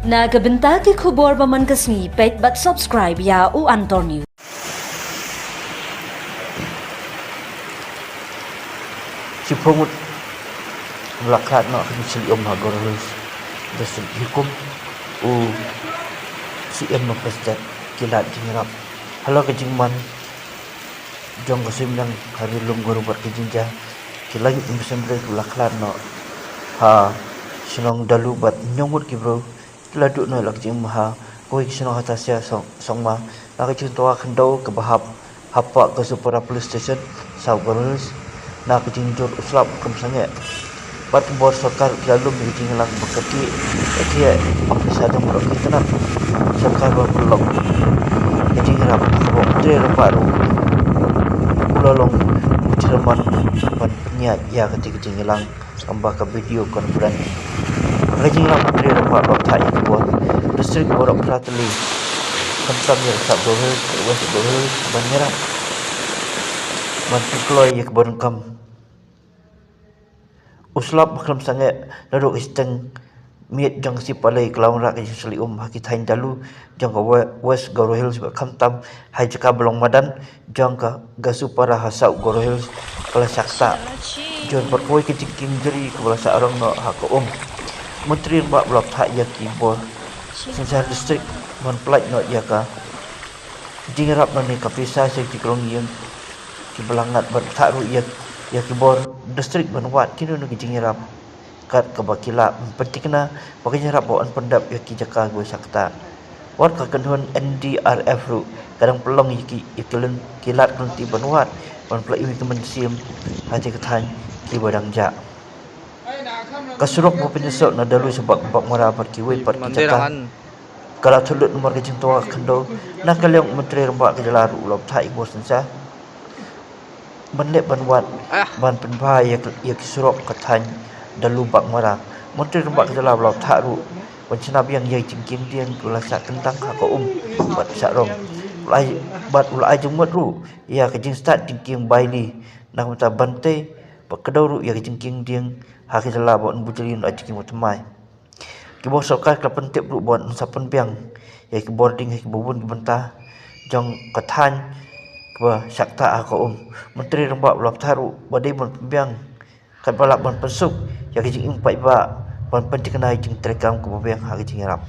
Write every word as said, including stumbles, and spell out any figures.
Na ka bynta ki khubor ba man ka sngi, peit bad subscribe ïa U Antor News. Shiphew ngut la khlad noh ha ka jingshah lyium ha Garo Hills District, hukum u C M President ki lad jingïarap. Halor ka jingman jong ka suiñbneng ha ri lum Garo bad ka jingjia, ki lai ngut ki mih seng briew la khlad noh ha shnong Dalu bad hynñiew ngut ki briew ki la duh noh la ka jingim ha kawei ka shnong ha Tasia Song-, Songma, na ka jingtwa khyndew kaba hap hapoh Kasupara Police Station, South Garo Hills, na ka jingjur u slap khlem sangeh. Bad ka bor sorkar ki la lum ïa ka jingïalang ba ka ki, ka ki officer jong baroh ki tnat sorkar ba pynlong ïa ka jingïarap. Ka bor Myntri Rangbah ruh u la long u chairman ban pynïaid ïa ka jingïalang. Ym ba ka video conference. Ka jingïalang Myntri Rangbah ba thah ïa ka bor district baroh phra tylli, khamtam ïa ka South Garo Hills, West Garo Hills, ban ïarap ban pynkloi ïa ka bor donkam. U slap ba khlem sangeh naduh ka shiteng miet jong ka sngi Palei ka la wanrah ka jingshah lyium ha ki thaiñ Dalu jong ka We-, West Garo Hills bad khamtam ha ki jaka ba long madan jong ka Kasupara ha South Garo Hills ka la shah ktah jur bad kawei ka jingkieng jri kaba la shah rong noh ha ka um. Myntri Rangbah ba la thah ïa ki bor synshar district ban pynlait noh ïa ka jingïarap nangne ka pisa sha ki longïing kiba la ngat bad thah ruh ïa, ïa ki bor district ban wad kino kino ki jingïarap kat kaba ki lah ban pynthikna ba ka jingïarap ba yn pyndep ïa ki jaka kiba shah ktah. Wat ka kynhun N D R F ruh ka dang pynlong ïa ki, ïa ki lyn-, ki lad ki lynti ban wad ban pynlait ïa ki mynsiem ha ki thaiñ kiba dang jah. Ka surok ba pynïasoh na Dalu sha Bak-, Baghmara bad kiwei pat ki jaka ka la thut lut namar ka jingtwa khyndew. Na ka liang u Myntri Rangbah ka jylla ruh u la thah ïa ka bor synshar ban leh ban wad ban pynbha ïa ki, ïa ki surok ka thaiñ Dalu Baghmara. Myntri Rangbah ka jylla u la thah ruh ban shna biang ïa ki jingkieng dieng kiba la shah kyndang ha ka um bad shah rong. U la ai, bad u la ai jingmut ruh ïa ka jingstad jingkieng baili na ka bynta ban tei bad kdew ruh ïa ka jingkieng dieng ha ka jylla ba yn bujli noh ïa ka jingkieng bathymmai. Ki bor sorkar ki la pyntip ruh ba yn sa pynbiang ïa ki bor dieng ha kiba bun ki bynta jong ka thaiñ kiba shah ktah ha ka um. Myntri Rangbah u la thah ruh ba dei ban pynbiang katba lah ban pynsuk ïa ka jingim paidbah ban pynthikna ïa ka jingtreikam kaba biang ha ka jingïarap.